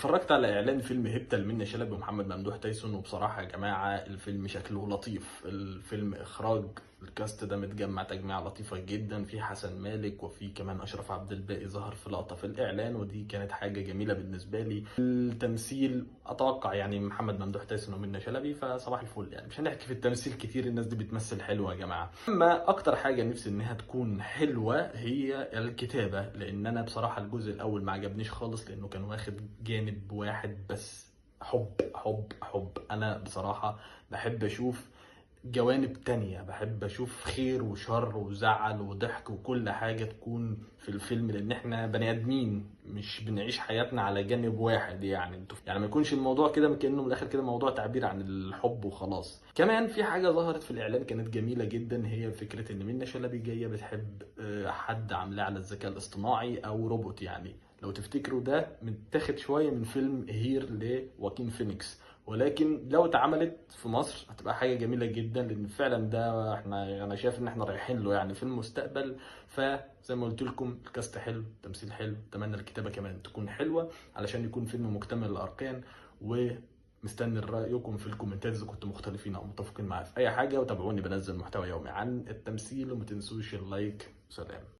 اتفرجت على اعلان فيلم هيبتا لمنى شلبي ومحمد ممدوح تايسون، وبصراحة يا جماعة الفيلم شكله لطيف. الفيلم اخراج ال cast ده متجمع تجميعه لطيفة جدا، في حسن مالك وفي كمان اشرف عبد الباقي ظهر في لقطة في الاعلان، ودي كانت حاجة جميلة بالنسبة لي. التمثيل اتوقع يعني محمد ممدوح تايسون ومنى شلبي، فصباح الفل يعني، مش هنحكي في التمثيل كتير، الناس دي بتمثل حلوة يا جماعة. اما اكتر حاجة نفسي انها تكون حلوة هي الكتابة، لان انا بصراحة الجزء الاول ما عجبنيش خالص، لانه كان واخد جانب واحد بس، حب حب حب. انا بصراحة بحب اشوف جوانب تانية، بحب اشوف خير وشر وزعل وضحك وكل حاجة تكون في الفيلم، لان احنا بني ادمين مش بنعيش حياتنا على جانب واحد يعني. يعني ما يكونش الموضوع كده كأنه من الاخر كده موضوع تعبير عن الحب وخلاص. كمان في حاجة ظهرت في الاعلان كانت جميلة جدا، هي فكرة ان منى شلبي جاية بتحب حد عاملاه على الذكاء الاصطناعي او روبوت يعني. لو تفتكروا ده متاخد شوية من فيلم Her لواكين فينيكس، ولكن لو اتعملت في مصر هتبقى حاجة جميلة جدا، لان فعلا ده احنا انا شايف ان احنا رايحين له يعني في المستقبل. فزي ما قلت لكم ال cast حلو، التمثيل حلو، اتمنى الكتابة كمان تكون حلوة علشان يكون فيلم مكتمل الاركان. ومستني رايكم في الكومنتات اذا كنتوا مختلفين او متفقين معايا في اي حاجة، وتابعوني بنزل محتوى يومي عن التمثيل، وما تنسوش ال like. سلام.